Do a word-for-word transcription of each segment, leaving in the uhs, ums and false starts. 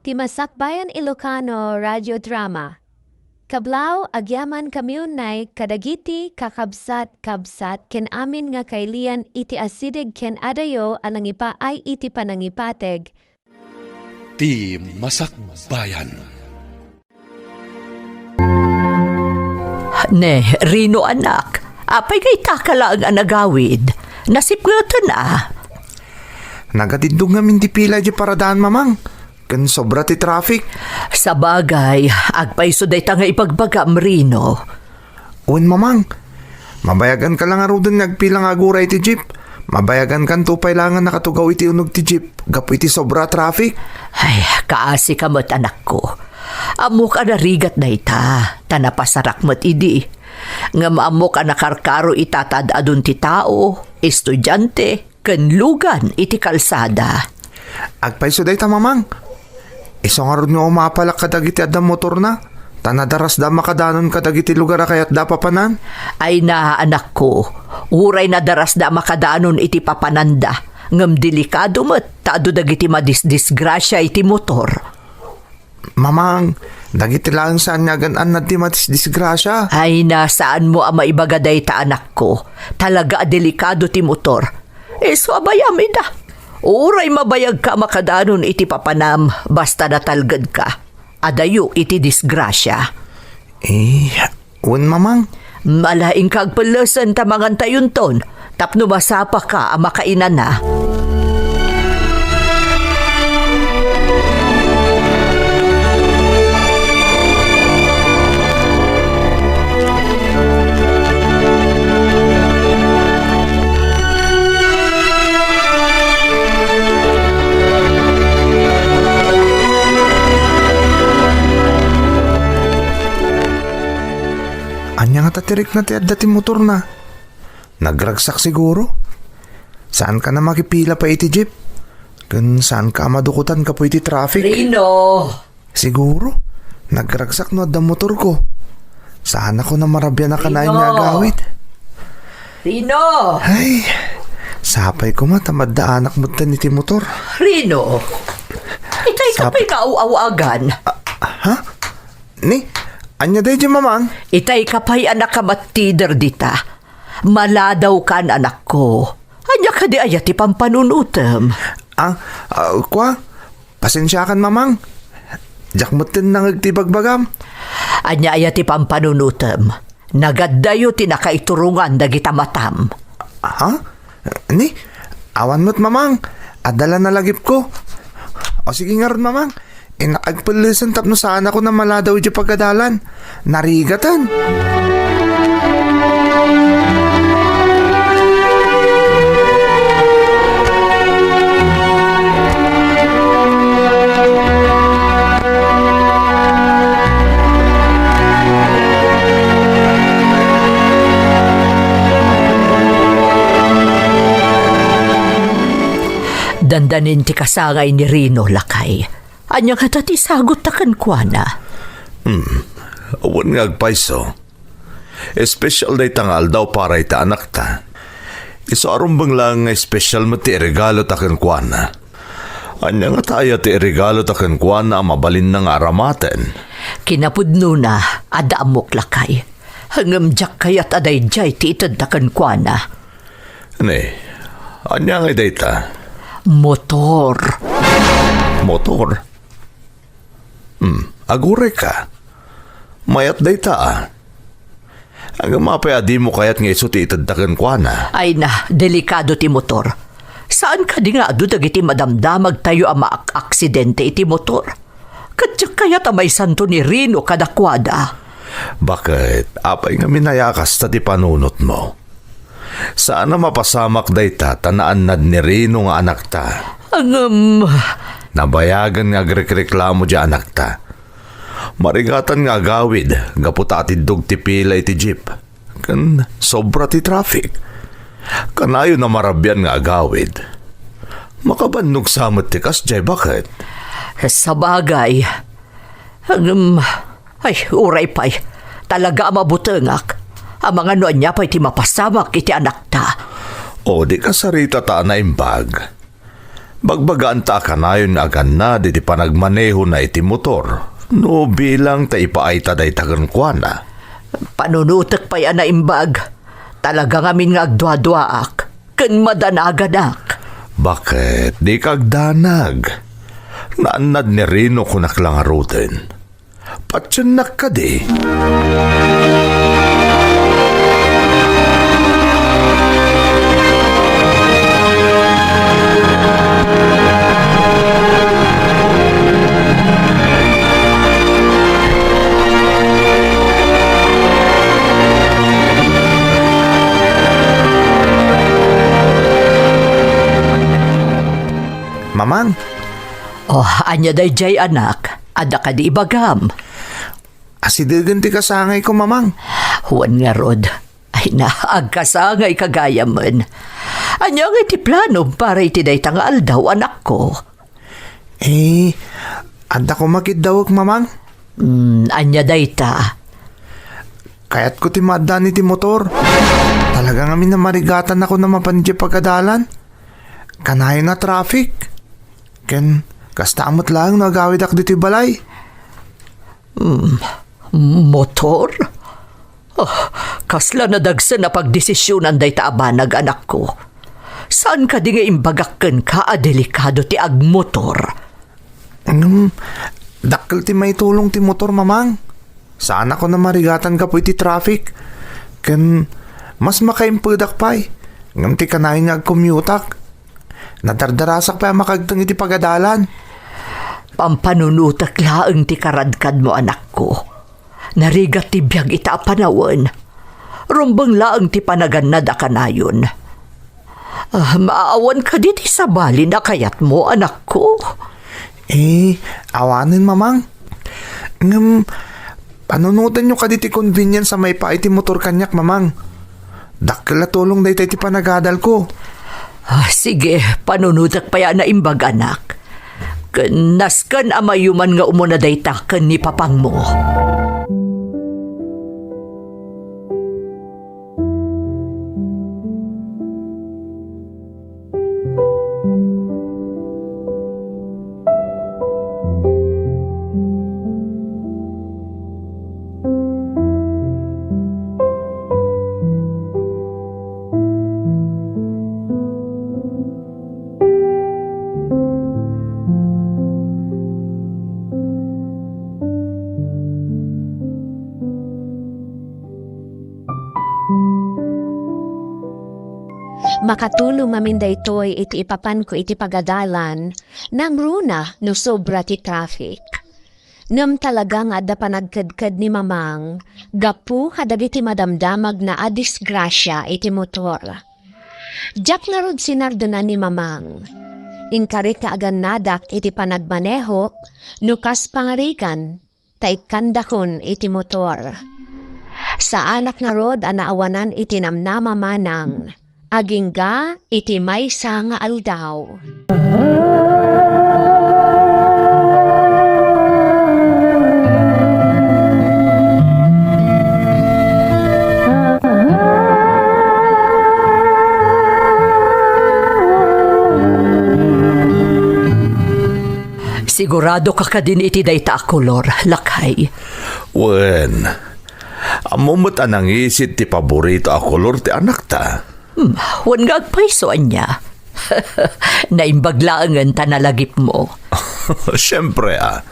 Ti Masakbayan Ilocano Radio Drama. Kablaaw, agyamankami unay kadagiti kakabsat-kabsat ken amin nga kailian iti asideg ken adayo a nangipaay iti panangipateg. Ti Masakbayan. Ne, Rino anak, apay nga itaka laeng a nagawid? Nasipngeten a. Nagatiddog ngamin ti pila idiay paradaan, Mamang, ken sobra ti traffic. Sabagay, agpayso dayta nga ibagbagam, Rino. Wen, Mamang, mabayaganka la ngaruden nga agpila nga aguray iti jeep. Mabayagankanto pay la nga nakatugaw iti uneg ti jeep gapu iti sobra a traffic. Ay, kaasika met, anakko. Ammok a narigat dayta, ta napasarak met idi. Ngem ammok a nakarkaro ita ti ad-adun ti tao, estudiante, ken lugan iti kalsada. Agpayso dayta, Mamang. Isu ngarud nga umapalak kadagiti adda motorna, ta nadarasda a makadanon kadagiti lugar a kayatda a papanan. Ay na, anakko, uray nadarasda a makadanon iti papananda, ngem delikado met ta adu dagiti madisdisgrasia iti motor. Mamang, dagiti laeng saan nga agan-annad ti madisdisgrasia. Ay na, saanmo a maibaga dayta, anakko. Talaga a delikado ti motor. Isu a bayam ida. Uray mabayagka a makadanon iti papanam, basta natalgedka. Adayo iti disgrasia. Eh, Wen, Mamang. Ala, inka agpellesen ta mangantayonton, tapno masapaka a makainana. Ania ngata ti rikna ti adda ti motorna? Nagragsak siguro. Saanka a makipila pay iti jeep. Ken saanka a madukotan gapu iti traffic. Rino! Siguro, nagragsak no adda motorko. Saanakon a marabian a kanayon nga agawid. Rino! Ay, sapay koma ta maddaanak metten iti motor. Rino! Itay ka Sap- pay nga aw-awagan. Ah, ha? Ni, ania daydiay, Mamang? Itay ka pay a nakamattider dita. Maladawkan, anakko. Ania kadi aya ti pampanunutem? Ah, ah, kua? Pasensiakan, Mamang. Diak metten nangeg ti ibagbagam. Ania aya ti pampanunutem? Nagaddayo ti nakaiturongan dagita matam. Ha? Ni? Awan met, Mamang. Adda la nalagipko. O sige ngarud, Mamang. Innak agpellesen tapno saanakon a maladaw idiay pagadalan. Narigaten. Dandanin ti kasangay ni Rino, lakay. Ania ngata ti sagotta kenkuana? Hmm, wen nga agpayso. Espesyal dayta nga aldaw para iti anakta. Isu a rumbeng laeng nga espesyal met ti iregalota kenkuana. Ania ngata aya ti iregalota kenkuana a mabalinna nga aramaten? Kinapudnona, adda ammok, lakay. Ngem diak kayat a daydiay ti itedda kenkuana. Ne, ania ngay dayta? Motor. Motor? Hmm, agurayka. Mayat dayta, a. Ngem apay a dimo kayat nga isu ti itedda kenkuana? Ay na, delikado ti motor. Saan kadi nga adu dagiti madamdamagtayo a maak-aksidente iti motor? Ket diak kayat a maisanto ni Rino kadakuada. Baket, apay ngamin aya a kasta ti panunotmo? Saan a mapasamak dayta ta naannad ni Rino nga anakta. Ngem, nabayagen nga agrekreklamo diay anakta. Marigatan nga agawid gapu ta atiddog ti pila iti jeep. Ken sobra ti traffic. Kanayon a marabian nga agawid. Makabannog sa met ti kasdiay, baket? Sabagay. Ngem, ay, uray pay. Talaga a mabutengak. Amangan no ania pay ti mapasamak iti anakta. O, di kasarita ta a naimbag. Bagbagaanta a kanayon nga agannad iti panagmanehona iti motor no bilang ta ipaayta dayta kenkuana. Panunotek pay a naimbag. Talaga ngamin nga agduaduaak ken madanaganak. Baket dika agdanag? Naannad ni Rino, kunak la ngaruden. Patiennak kadi? Mamang. Oh, ania daydiay, anak? Adda kadi ibagam? Asidegen ti kasangayko, Mamang. Wen ngarud. Ay na, agkasangayka gayamen. Ania nga iti planom para iti dayta nga aldaw, anakko? Eh, adda koma kiddawek, Mamang. Hmm, ania dayta? Kayatko ti maaddaan iti motor. Talaga ngamin a marigatanakon a mapan idiay pagadalan. Kanayon a traffic. Ken kasta met laeng no agawidak ditoy balay. Hmm, motor? Ah, kasla nadagsen a pagdesisionan dayta a banag, anakko. Saan kadi nga imbagak kenka a delikado ti agmotor? Ngem, dakkel ti maitulong ti motor, Mamang. Saanakon a marigatan gapu iti traffic. Ken mas makaimpedak pay ngem ti kanayon nga agkomyutak. Nadardarasak pay a makagteng iti pagadalan. Pampanunotek laeng ti karadkadmo, anakko. Narigat ti biag ita a panawen. Rumbeng laeng ti panagannad a kanayon. Ah, maawan kadi ti sabalin a kayatmo, anakko? Eh, awanen, Mamang. Ngem, panunotenyo kadi ti convenience a maipaay ti motor kaniak, Mamang. Dakkel a tulong dayta iti panagadalko. Ah, sige, panunotek pay a naimbag, anak. Ken nasken a mayuman nga umuna dayta ken ni papangmo. Makatulong ngamin daytoy iti ipapanko iti pagadalan, nangruna no sobra ti traffic. Ngem talaga nga adda panagkedked ni Mamang gapu kadagiti madamdamagna a disgrasia iti motor. Diak ngarud sinardenan ni Mamang. Inkarik nga agannadak iti panagmaneho no kas pangarigan ta ikkandakon iti motor. Saanak ngarud a naawanan iti namnama manang agingga iti maysa nga aldaw. Sigurado ka kadin iti dayta a kolor, lakay? Wen, ammo met a nangisit ti paborito a kolor ti anakta. Hmm, wen nga agpayso, ania? Naimbag laengen ta nalagipmo. Siempre, a.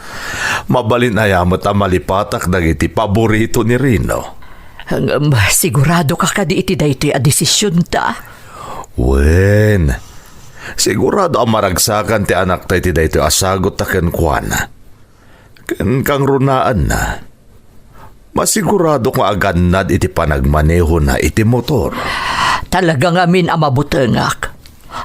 Mabalin aya met a malipatak dagiti paborito ni Rino? Ngem, sigurado ka kadi iti daytoy a desisionta? Wen, sigurado a maragsakan ti anakta iti daytoy a sagotta kenkuana. Ken kangrunaanna, masiguradok nga agannad iti panagmanehona iti motor. Talaga ngamin a mabutengak.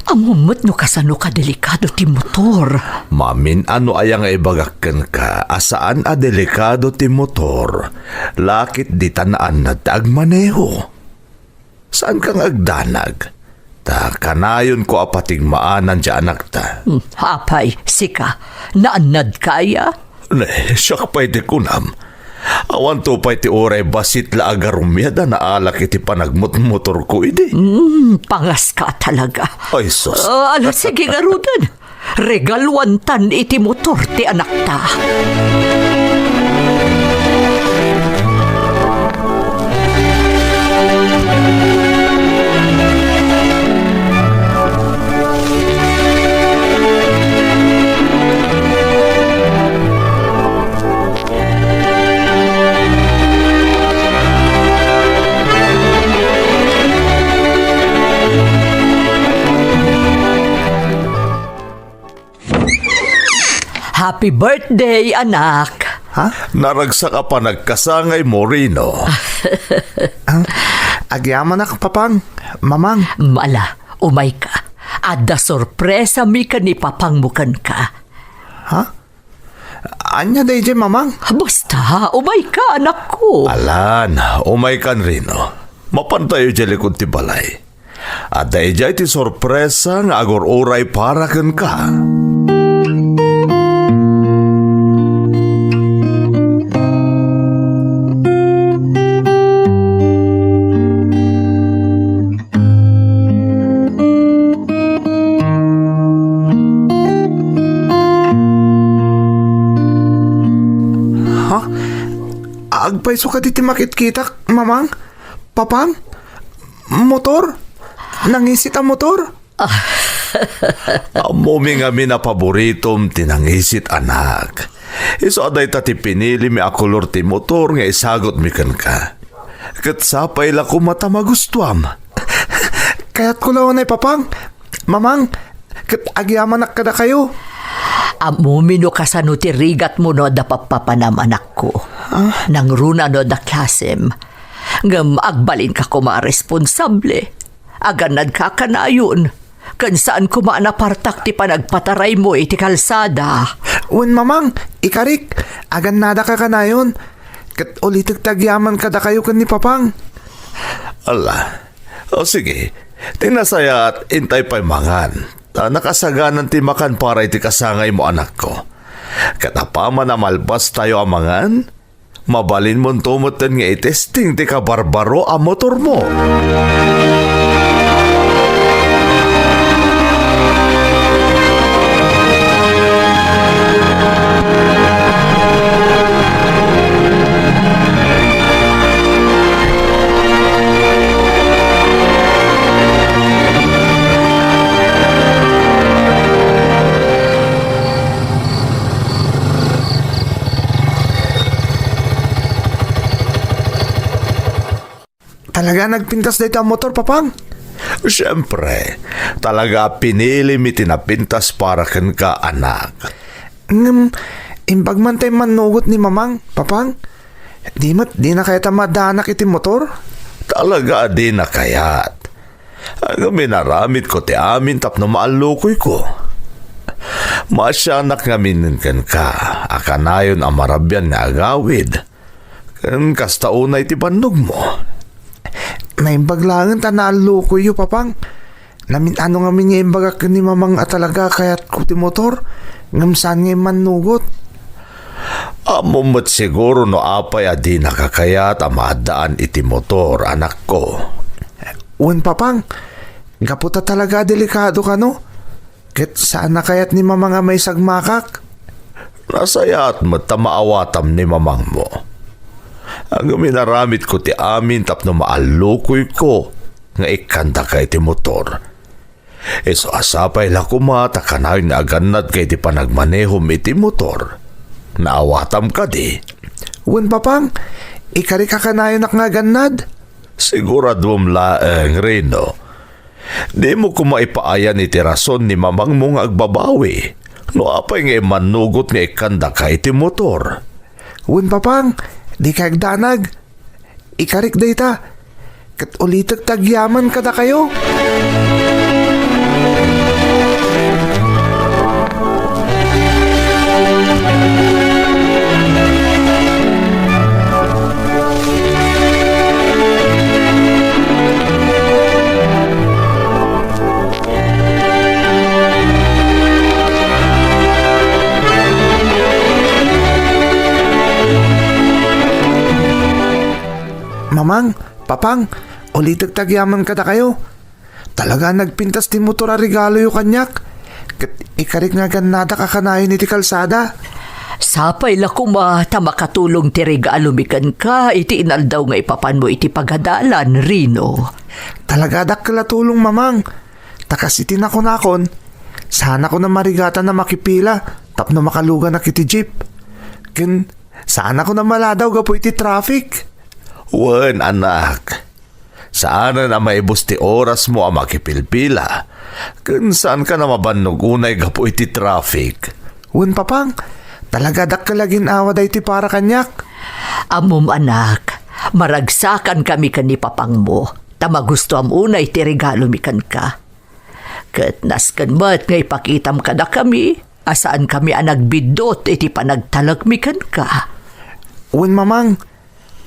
Ammom met no kasano kadelikado ti motor. Mamin-ano aya nga ibagak kenka a saan a delikado ti motor, lakit dita naannad ti agmaneho. Saanka nga agdanag, ta kanayonko a patigmaanan ti anakta. Hmm, apay, sika, naannadka aya? Ne, siak pay ti kunam. Awanto pay ti uray bassit la a garumiad a naalak iti panagmotmotorko idi. Hmm, pangaska talaga. Ay, sus. Ah, ala, sige, garuden. Regaluantan iti motor ti anakta. Happy birthday, anak! Ha? Naragsak a panagkasangay mo, Rino. Ah, agyamanak, Papang, Mamang. Mala, umayka. Adda sorpresami ken ni Papangmo kenka. Ha? Ania daydiay, Mamang? Basta, umayka, anakko. Alan, umaykan, Rino. Mapantayo idiay likod ti balay. Adda idiay ti sorpresa nga agur-uray para kenka. Ha? Agpayso kadi ti makitkitak, Mamang? Papang? Motor? Nangisit a motor? Ammomi ngamin a paboritom ti nangisit, anak. Isu a dayta ti pinilimi a kolor ti motor nga isagutmi kenka. Ket sapay la koma ta magustuam. Kayatko la unay, Papang, Mamang, ket agyamanak kadakayo. Ammomi no kasano ti rigatmo no adda pappapanam, anakko. Ah? Nangruna no adda klasem. Ngem agbalinka koma a responsable. Agannadka a kanayon, ken saan koma a napartak ti panagpataraymo iti kalsada. Wen, Mamang, ikarik, agannadaka kanayon, ket ulitek ti agyaman kadakayo ken ni Papang. Ala, o sige, ti nasayaat, intay pay mangan, ta nakasaganan ti makan para iti kasangaymo, anakko. Ket apaman a malpastayo a mangan, mabalinmonto metten nga itesting ti kabarbaro a motormo. Talaga nagpintas dayta a motor, Papang? Siempre, talaga a pinilimi ti napintas para kenka, anak. Ngem, imbag man tay mannugot ni Mamang, Papang? Di met, dina kayat a maaddanak iti motor? Talaga a dina kayat. Ngem inaramidko ti amin tapno maallukoyko. Maasianak ngamin kenka a kanayon a marabian nga agawid. Ken kasta unay ti bannogmo. Naimbag laeng ta naallukoyyo, Papang. Namin-ano ngamin nga imbagak ken ni Mamang a talaga kayatko ti motor, ngem saan nga immannugot. Ammom met siguro no apay a dinaka kayat a maaddaan iti motor, anakko. Wen, Papang, gapu ta talaga a delikado kano. Ket saan a kayat ni Mamang a maisagmakak? Nasayaat met ta maawatam ni Mamangmo. Ngem inaramidko ti amin tapno maallukoyko nga ikkandaka iti motor. Isu a sapay la koma ta kanayon nga agannadka iti panagmanehom iti motor. Naawatam kadi? Wen, Papang, ikarika kanayonak nga agannad. Siguraduem laeng, Rino. Dimo koma ipaayan iti rason ni Mamangmo nga agbabawi no apay nga immannugot nga ikkandaka iti motor. Wen, Papang, dika agdanag. Ikarik dayta, ket ulitek ti agyaman kadakayo. Mamang, Papang, ulitek ti agyaman kadakayo. Talaga nagpintas ti motor a regaloyo kaniak. Ket ikarik nga agannadak a kanayon iti kalsada. Sapay la koma ta makatulong ti regalomi kenka iti inaldaw nga ipapanmo iti pagadalan, Rino. Talaga dakkel a tulong, Mamang. Ta kas iti nakunakon, saanakon a marigatan a makipila tapno makaluganak iti jeep. Ken saanakon a maladaw gapu iti traffic. Wen, anak. Saanen a maibus ti orasmo a makipilpila, ken saankan a mabannog unay gapu iti traffic. Wen, Papang, talaga dakkel a gin-awa daytoy para kaniak. Ammom, anak, maragsakankami ken ni Papangmo, ta magustuam unay ti regalomi kenka. Ket nasken met nga ipakitam kadakami a saankami a nagbiddut iti panagtalekmi kenka. Wen, Mamang,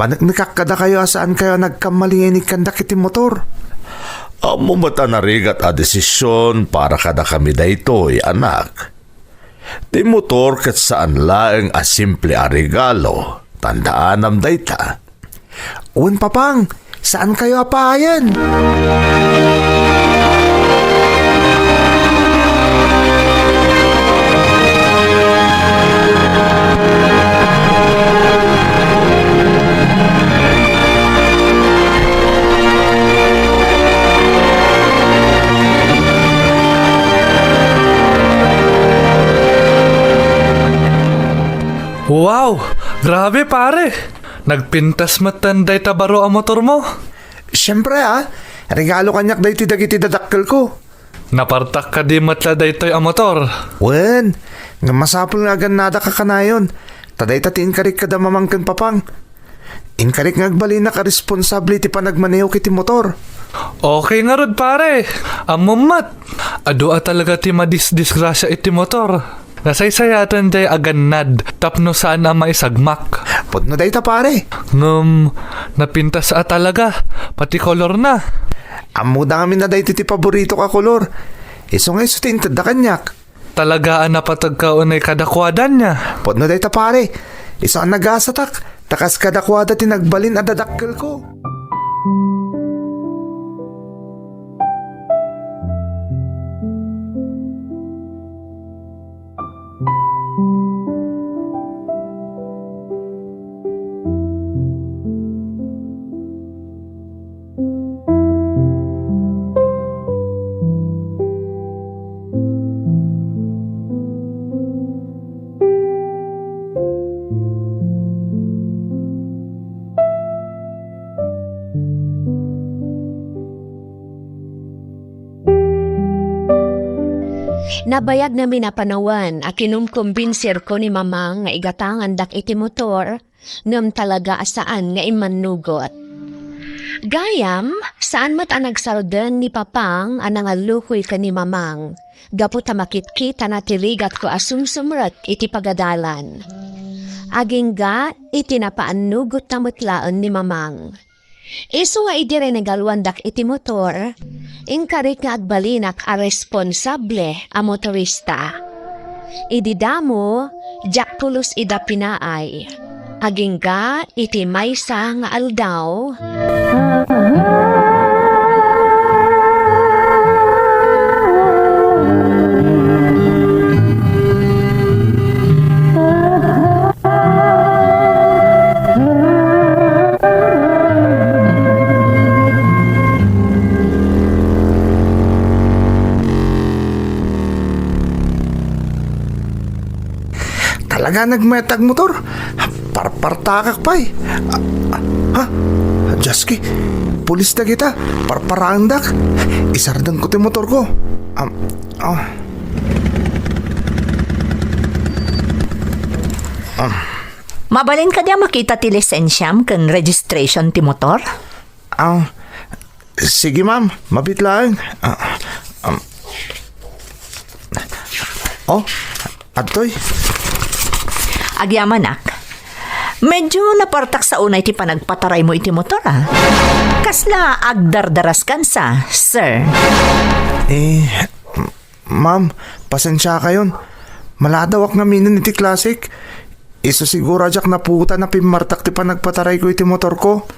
paneknekak kadakayo a saankayo a nagkammalingenneg kendak iti motor. Ammo met a narigat a desisyon para kadakami daytoy, anak. Ti motor ket saan laeng a simple a regalo. Tandaanam dayta. Wen, Papang, saankayo a paayen? Wow! Grabe, pare! Nagpintas metten dayta baro a motormo? Siempre, a. Regalo kaniak daytoy dagiti dadakkelko. Napartak kadi met la daytoy a motor? Wen, ngem masapul nga agannadak a kanayon. Ta dayta ti inkarik kada Mamang ken Papang. Inkarik nga agbalinak a responsable iti panagmanehok iti motor. Okay ngarud, pare. Ammom met. Adu a talaga ti madisdisgrasia iti motor. Nasaysayaten jay a gannad tapno saan a maisagmak. Pudno dayta, pare. Ngem, napintas a talaga, pati kolorna. Ammoda ngamin a daytoy ti paboritok a kolor. Isu nga isu ti intedda kaniak. Talaga a napateg ka unay kadakuada nia. Pudno dayta, pare. Isu a nagasatak, ta kas kadakuada ti nagbalin a dadakkelko. Nabayag ngamin a panawen a kinumkumbinsirko ni Mamang nga igatangandak iti motor, ngem talaga a saan nga immannugot. Gayam, saan met a nagsardeng ni Papang a nangallukoy ken ni Mamang, gapu ta makitkitana ti rigatko a sumsumrek iti pagadalan. Agingga iti napaannugotna met laeng ni Mamang. Isu nga idi rinegaluandak iti motor, inkarik nga agbalinak a responsable a motorista. Idi damo, diak pulos ida pinaay. Agingga iti maysa nga aldaw. Talaga nagmayat ti agmotor. Parpartakak pay. Ah, ah, ha? Dios ki, pulis dagita. Parparaandak. Isardengko ti motorko. Am, ah. Ah. Mabalin kadi a makita ti lisensiam ken registration ti motor? Ah, sige, ma'am. Mabiit laeng. Ah, um, oh, adtoy. Agyamanak. Medyo napartak sa unay ti panagpataraymo iti motor, ah. Kasla agdardaraskan sa, sir? Eh, Ma'am, pasensiakayon. Maladawak ngaminen iti Classic. Isu siguro a diak naputan a pimmartak ti panagpatarayko iti motorko.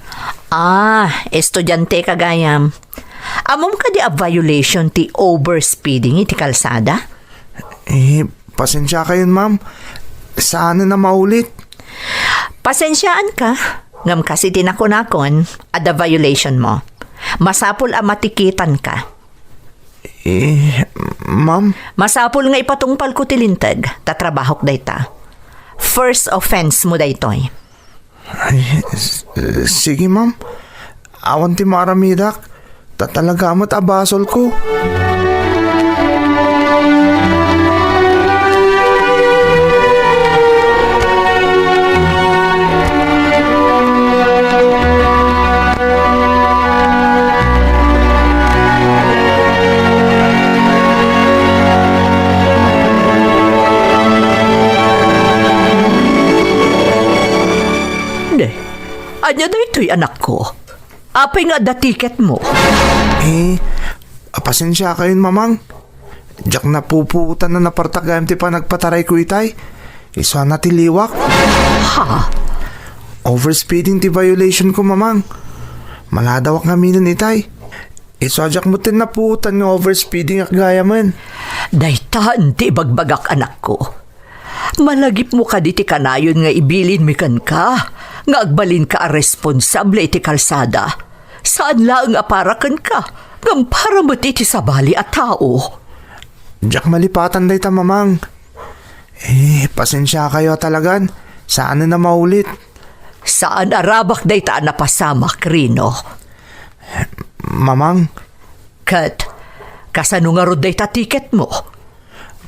Ah, estudiante ka gayam. Ammom kadi a violation ti overspeeding iti kalsada? Eh, pasensiakayon, ma'am. Saanen a maulit. Pasensiaanka, ngem kas iti nakunakon, adda violation mo. Masapul a matikitanka. Eh, ma'am? Masapul nga ipatungpalko ti linteg, ta trabahok dayta. First offense mo daytoy. Ay, s-, sige, ma'am. Awan ti maaramidak. Ta talaga met a basolko. Ne, ania daytoy, anakko? Apay nga adda ticket mo? Eh, pasensiakayon, mamang. Diak napupuotan a napartak gayam ti panagpatarayko itay. Isu a natiliwak. Ha? Overspeeding ti violation ko, mamang. Maladawak ngaminen itay. Isu a diak met napuotan nga overspeedingak gayamen. Daytan ti ibagbagak, anakko. Malagipmo kadi ti kanayon nga ibilinmi kenka nga agbalinka a responsable iti kalsada? Saan laeng a para kenka, ngem para met iti sabali a tao. Diak malipatan dayta, mamang. Eh, pasensiakayo a talagan. Saanen a maulit. Saan a rabak dayta a napasamak, Rino. Mamang. Ket, kasano ngarud dayta ticket mo?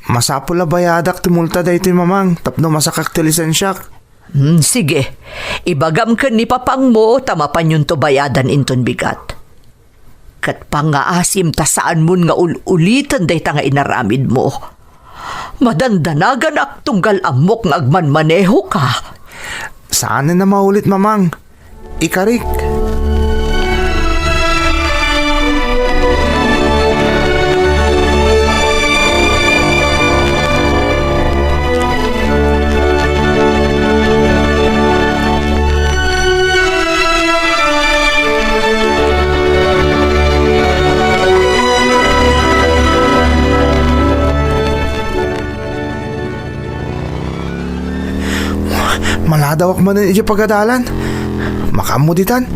Masapul a bayadak ti multa daytoy, mamang, tapno masakak ti lisensiak. Hmm, sige. Ibagam ken ni papangmo ta mapanyonto bayadan inton bigat. Ket pangngaasim ta saanmon nga ul-uliten dayta nga inaramidmo. Madandanaganak tunggal ammok nga agmanmanehoka. Saanen a maulit, mamang. Ikarik. Maladawak manen iti pagadalan. Makaammo ditan.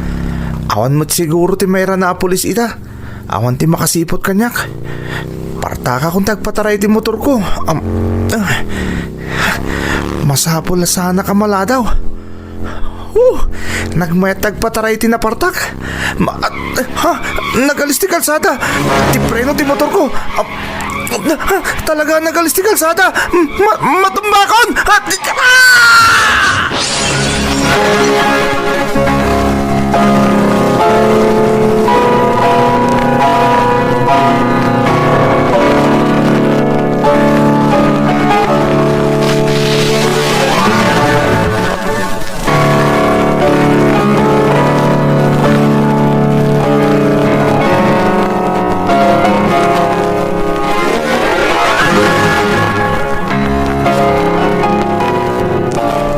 Awan met siguro ti mairana a pulis ita. Awan ti makasiput kaniak. Partakakon ti agpataray ti motorko. Am, ah. Masapul a saanak a maladaw. Oh, nagmayat ti agpataray ti napartak. Ma-, ha? Nagalis ti kalsada. Ti preno ti motorko. Am, ha? Talaga nagalis ti kalsada. Ma-, matumbakon. Ah!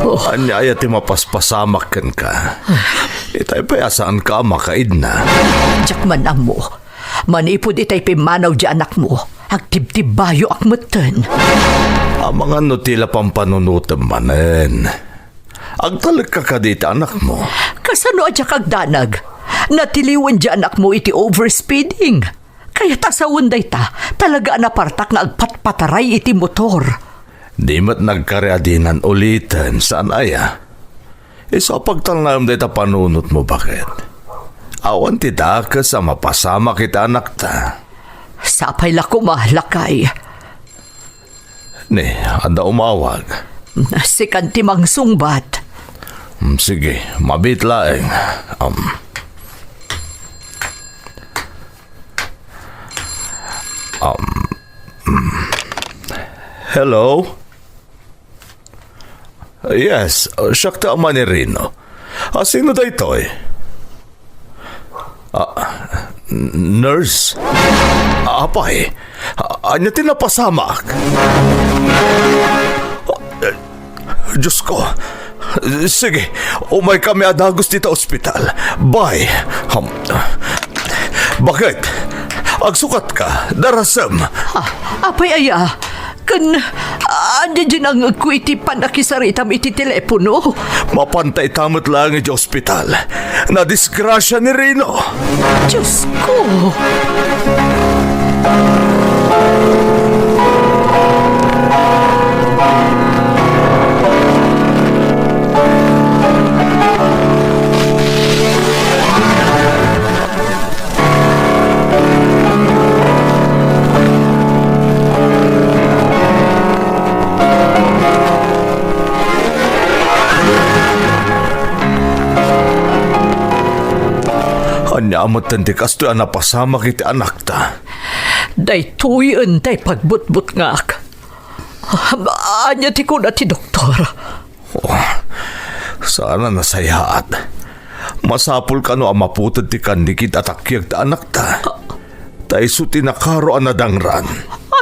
Oh. Ania aya ti mapaspasamak kenka? Itay pay a saanka a makaidna. Diak man ammo. Manipud itay pimmanaw di anakmo, agtibtibbayoak metten. Amangan no ti la pampanunotem manen. Agtalekka kadi iti anakmo? Kasano a diak agdanag? Natiliwen di anakmo iti overspeeding. Kayat a sawen dayta, talaga a napartak nga agpatpataray iti motor. Di met nagkari a dinan uliten, saan aya? Isu a pagtalnaem dayta panunotmo, baket. Awan ti dakes a mapasamak iti anakta. Sapay la koma, lakay. Ni, adda umawag. Sikan ti mangsungbat. Mm, sige, mabiit laeng. Um, um, mm. Hello? Yes, uh, siak ti ama ni Rino. Ah, sino daytoy? Ah, n-, nurse? Ah, apay, ah, ania ti napasamak? Ah, eh, Diyos ko. Sige, umay kami a dagus dita ospital. Bye. Um, bakit? Agsukat ka, darasem. Ah, apay aya? Ken, ania diay nangngegko iti pannakisaritam iti telepono? Mapanta ita met laeng idiay ospital. Nadisgrasia ni Rino. Diosko! Ania metten ti kastoy a napasamak iti anakta? Daytoyen ti pagbutbutngak. Ania ti kuna ti doktor? Oh, saan a nasayaat. Masapul kano a maputed ti kannigid a takiag ti anakta. Ta isu ti nakaro a nadangran.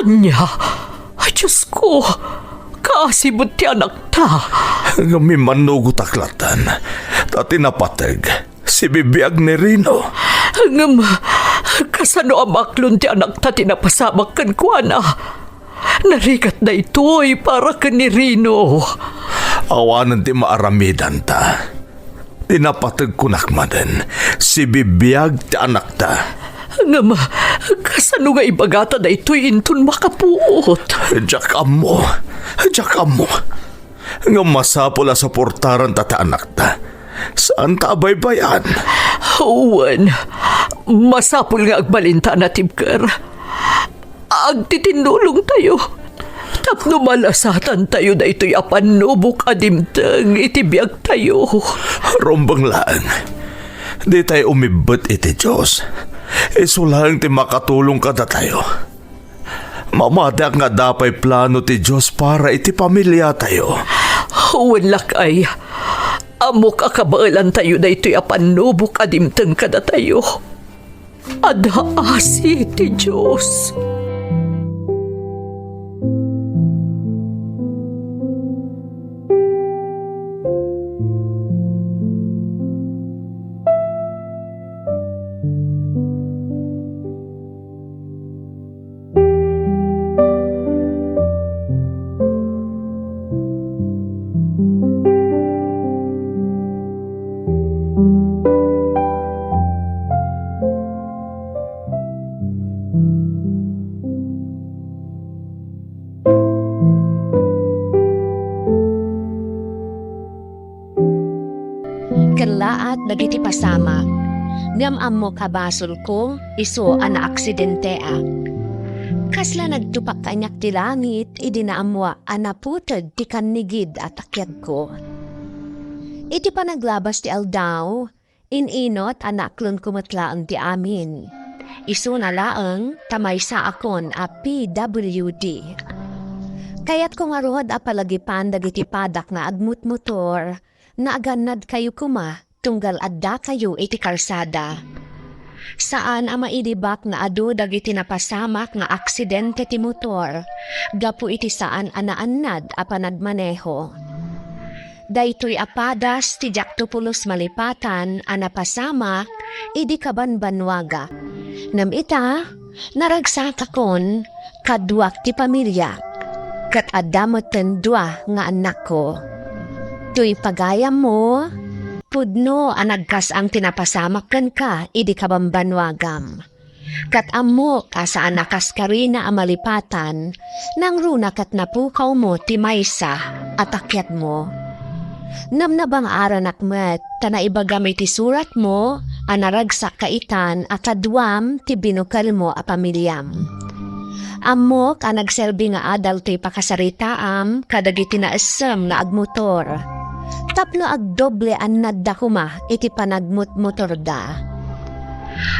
Ania? Ay, Diosko! Kaasi met ti anakta. Ngem immannugotak latten. Ta ti napateg, sibibiag ni Rino. Ngem, kasano a maklon ti anakta ti napasamak kenkuana? Narigat daytoy para ken ni Rino. Awanen ti maaramidanta. Ti napateg kunak manen, sibibiag ti anakta. Ngem, kasano nga ibagata daytoy inton makapuot? Diak ammo. Diak ammo. Ngem masapul a suportaranta ti anakta. Saanta a baybay-an. Wen, masapul nga agbalinta a natibker. Agtitinnulongtayo tapno malasatantayo daytoy a pannubok a dimteng iti biagtayo. Rumbeng laeng, ditayo umibbet iti Dios. Isu laeng ti makatulong kadatayo. Mamatiak nga adda pay plano ti Dios para iti pamiliatayo. Wen, lakay, ammok a kabaelantayo daytoy a pannubok a dimteng kadatayo. Adda asi ti Dios. Kellaat dagiti pasamak, ngem ammok a basolko isu a naaksidenteak. Kasla nagtupak kaniak ti langit idi naammoak a naputed ti kannigid a takiagko. Iti panaglabas ti aldaw, in-inut a naaklonko met laeng ti amin. Isuna laeng ta maysaakon a P W D. Kayatko ngarud a palagipan dagiti padak nga agmutmotor, naagannadkayo koma tunggal addakayo iti kalsada. Saan a mailibak nga adu dagiti napasamak nga aksidente ti motor gapu iti saan a naannad a panagmaneho. Daytoy a padas ti diakto pulos malipatan a napasamak idi kabanbannuagak. Ngem ita, naragsakakon kaduak ti pamiliak, ket adda metten dua nga annakko. Toy pagayammo, pudno a nagkas-ang ti napasamak kenka idi kabanbannuagam. Ket ammok a saan a kaskarina a malipatan, nangruna ket napukawmo ti maysa a takiagmo. Ngem nabang-aranak met ta naibagam iti suratmo a naragsak kaitan a kaduam ti binukelmo a pamiliam. Ammok a nagserbi nga adal ti pakasaritaam kadagiti naessem nga agmotor tapno agdoble a nadda koma iti panagmutmotorda.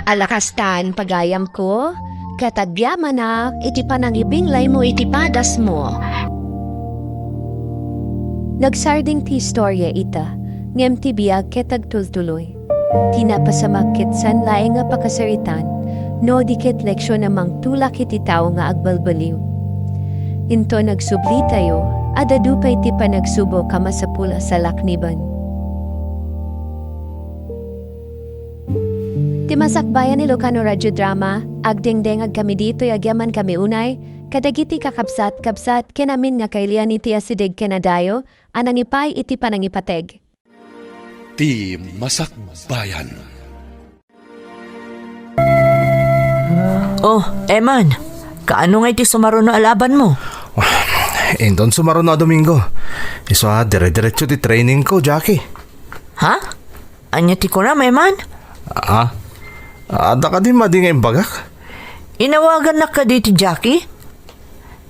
Ala kastan, pagayamko, ket agyamanak iti panangibinglaymo iti padasmo. Nagsardeng ti istorya ita, ngem ti biag ket agtultuloy. Ti napasamak ket saan laeng a pakasaritan, no di ket leksion a mangtulak iti tao nga agbalbaliw. Inton agsublitayo, adda adu pay ti panagsubok a masapul a salakniben. Ti Masakbayan Ilocano Radio Drama, Agdengdengagkami ditoy agyamankami unay kadagiti kakabsat-kabsat ken amin nga kailian iti asideg ken adayo a nangipay iti panangipateg. Ti Masakbayan. Oh, Eman, kaano nga iti sumaruno a labanmo? Inton sumaruno a Domingo, isu a dire-diretso ti training ko, Jackie. Ha? Ania ti kunam, Eman? Ah, adda kadi madi nga imbagak? Inawagannak kadi ti Jackie?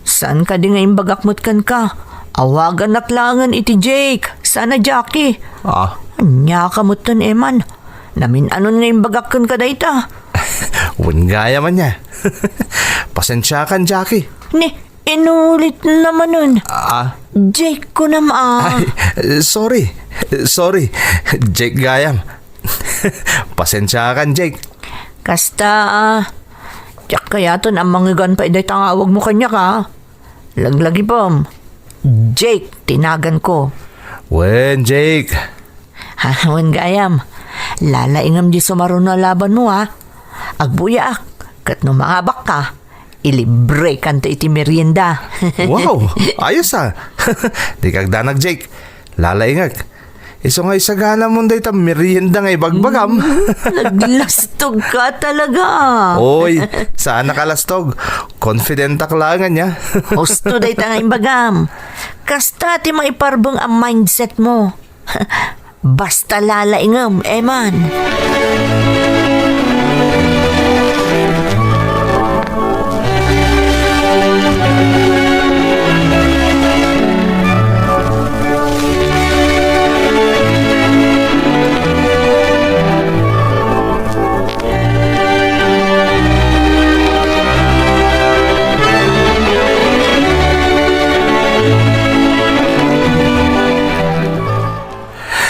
Saan kadi nga imbagak met kenka? Awagannak laengen iti Jake, sana Jackie. Ah. Ania ka metten, Eman? Namin-anon nga imbagak kenka dayta. Wen gayam ania. Pasensiakan, Jackie. Ni, inulit na manen. Ah. Jake kunam a. Ay, sorry. Sorry. Jake gayam. Pasensiakan, Jake. Kasta, ah, diak kayaten a mangigan pay dayta nga awagmo kaniak, ah. Laglagipem. Jake ti naganko. Wen, Jake. Ha, wen gayam. Lalaingem di sumaruno a labanmo, ha. Agbuyaak, ket no mangabakka, ilibrekanto iti merienda. Wow, ayos, ah. Dika agdanag, Jake. Lalaingek. Isu nga isaganamon dayta merienda nga ibagbagam. Mm, naglastog ka talaga. Oy, saan nakalastog? Confidentak laeng ania. Husto dayta nga imbagam. Kasta ti maiparbeng a mindsetmo. Basta lalaingem, Eman.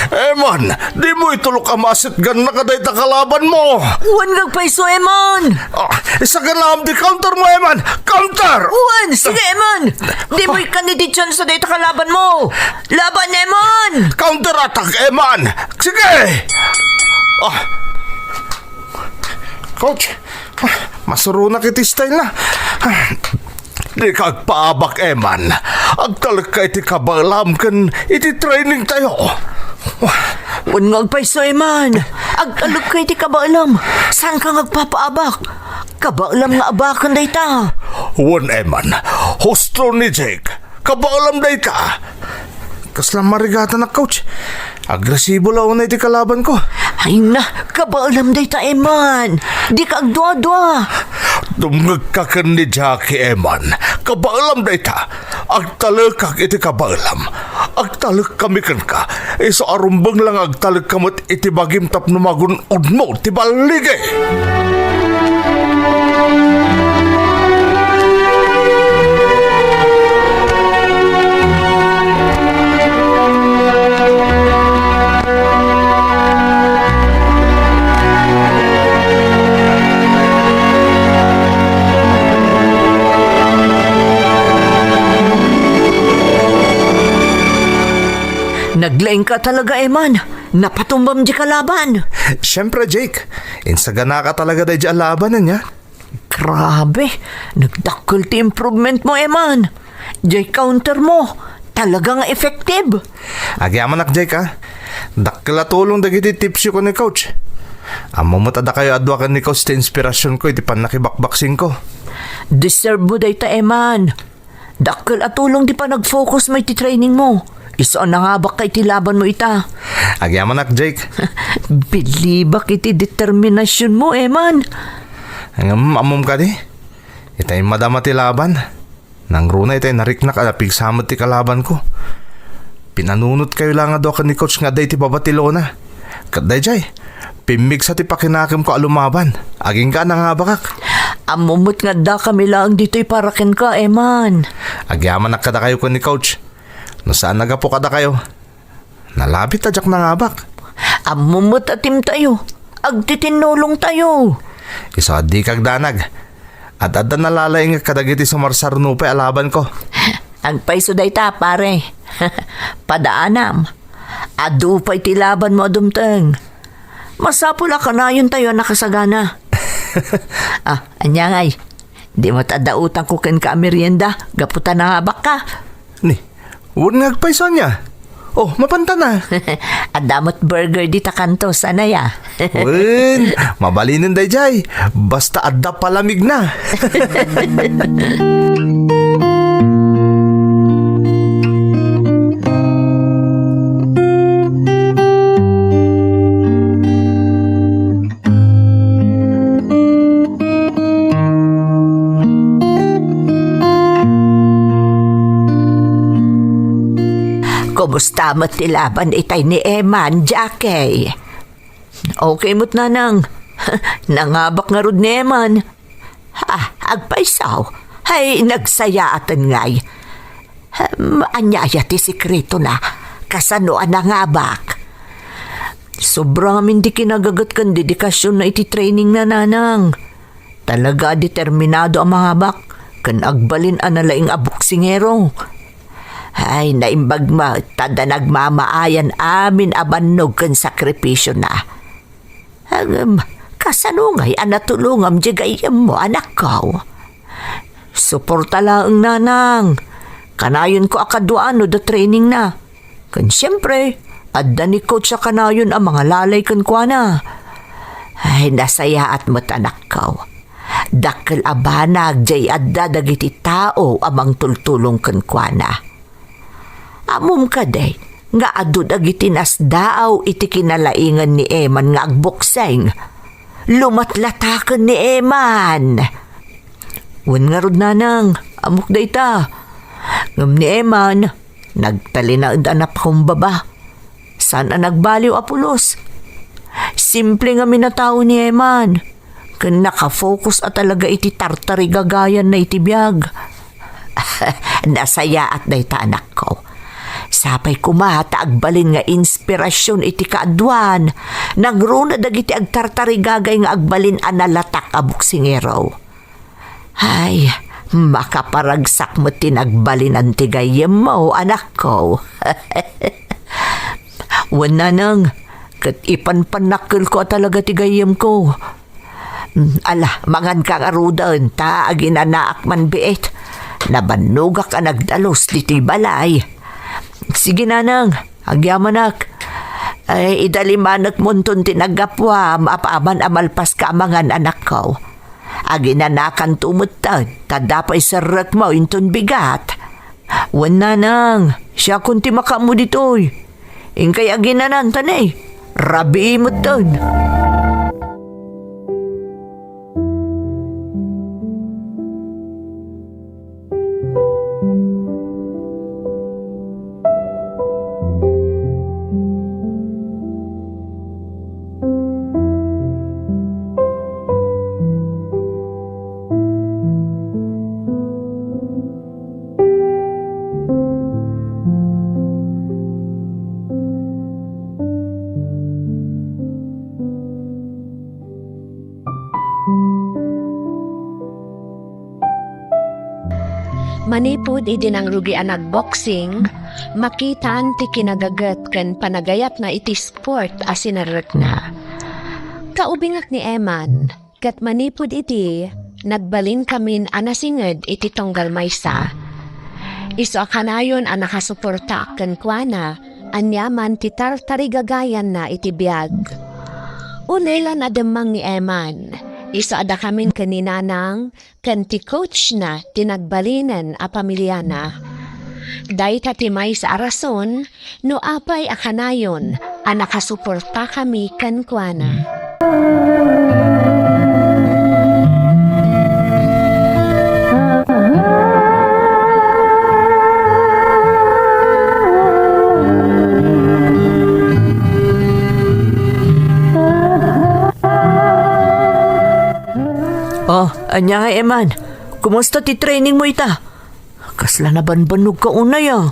Eman, dimo itulok a masetganna kadayta kalabanmo. Wen nga agpayso, Eman. Ah, isaganam ti countermo, Eman. Counter! Wen, sige, Eman. Dimo ikkan iti tsansa dayta kalabanmo. Laban, Eman! Counter attack, Eman. Sige! Ah. Coach, ah, masuronak iti style na. Ah, dika agpaabak, Eman. Agtalekka iti kabaelam ken iti training tayo. Wen nga agpayso, Eman. Agtalekka iti kabaelam. Saanka nga agpapaabak? Kabaelam nga abaken dayta. Wen, Eman. Husto ni Jake. Kabaelam dayta. Kasla marigatanak, coach. Agresibo la unay ti kalabanko. Ay na, kabaelam dayta, Eman. Dika agduadua. Dumngegka ken ni Jackie, Eman. Kabaelam dayta. Agtalekak iti kabaelam. Agtalekkami kenka. Isu a rumbeng la nga agtalekka met iti bagim tapno magun-odmo ti balligi. Naglaingka talaga, Eman. Napatumbam di kalaban. Siyempre, Jake. Insaganaka talaga daydi a laban, ania? Grabe, nagdakkel ti improvement mo, Eman. Jay counter mo, talaga nga effective. Agyamanak, Jake, a. Dakkel a tulong dagiti tipsyo ken ni coach. Ammo met a dakayo a dua ken ni coach ti inspirasyonko iti pannakibakbaksingko. Deserve mo dayta, Eman. Dakkel a tulong ti panagfocus mo iti training mo. Isu a nangabakka iti laban mo ita. Agyamanak, Jake. Bilibak iti determinasyon mo, Eman. Ngem ammom kadi? Itay madama ti laban. Nangruna itay nariknak a napigsa met ti kalabanko. Pinanunotkayo la nga dua ken ni coach nga adda iti babatilona. Ket daydiay, pimmigsa ti pakinakemko a lumaban. Agingga a nangabakak. Ammom met nga addakami laeng ditoy para kenka, Eman. Agyamanak kadakayo ken ni coach. No saan a gapu kadakayo, nalabit a diak nangabak. Ammom met a team tayo. Agtitinnulong tayo. Isu a dika agdanag. Ad-adda nalalaingek kadagiti sumarsarno pay a labanko. Agpayso dayta, pare. Padaanam. Adu pay ti labanmo a dumteng. Masapul a kanayon tayo a nakasagana. Ah, ania ngay? Di met adda utangko kenka a merienda gapu ta nangabakka. Ni, wen nga agpayso ania? Oh, mapanta na. Adda met burger dita kanto, saan aya? Wen, mabalinen daydiay. Basta adda palamigna. Kumusta met ti laban itay ni Eman, Jackie? Okay met, nanang. Nangabak ngarud ni Eman. Ah, agpayso. Hay, nagsayaaten ngay. Hmm, ania aya ti sekretona? Kasano a nangabak? Sobra ngamin ti kinagaget ken dedikasionna iti trainingna, nanang. Talaga a determinado a mangabak ken agbalin a nalaing a boksingero. Ay, naimbag met ta adda nagmamaayan amin a bannog ken sakripisiona. Ngem, kasano ngay a natulongam diay gayyemmo, anakko? Suporta laeng, nanang. Kanayonko a kaduaan no adda trainingna. Ken siempre, adda ni coach a kanayon a mangalalay kenkuana. Ay, nasayaat met, anakko. Dakkel a banag diay adda dagiti tao a mangtultulong kenkuana. Ammom kadi nga adu dagiti nasdaaw iti kinalaingan ni Eman nga agboksing? Lumatlataken ni Eman. Wen ngarud, nanang, ammok dayta. Ngem ni Eman, nagtalinaed a napakumbaba. Saan a nagbaliw a pulos. Simple ngamin a tao ni Eman. Ken nakafocus a talaga iti tartarigagayanna iti biag. Nasayaat dayta, anakko. Sapay koma ta agbalin nga inspirasyon iti kaaduan. Nangruna dagiti agtartarigagay nga agbalin a nalatak a boksingero. Ay, makaparagsak met ti nagbalinan ti gayyemmo, anakko. Wen, nanang, ket ipanpannakkelko a talaga ti gayyemko. Mm, ala, manganka ngaruden, ta aginanaak man biit. Nabannogak a nagdalus ditoy balay. Sige, nanang, agyamanak. Ay, idalimanekmonton ti naggapuam apaman a malpaska a mangan, anakko. Aginanakanto metten, ta adda pay serrekmo inton bigat. Wen, nanang, siakon ti makaammo ditoy. Inkay aginanan ta ne, rabii metten. Manipud idi nangrugi a nagboksing, makitan ti kinagaget ken panagayatna iti sport a sinerrekna. Kaubingak ni Eman, ket manipud idi, nagbalinkamin a nasinged iti tunggal maysa. Isu a kanayon a nakasuportaak kenkuana, aniaman ti tartarigagayanna iti biag. Ulilan a demmang ni Eman, isu a dakamin ken ni Nanang, ken ti coachna ti nagbalinen a pamiliana. Dayta ti maysa a rason no apay a kanayon a nakasuportakami kenkuana. Oh, ania nga, Eman? Kumusta ti training mo ita? Kasla nabanbannog ka unay, ah.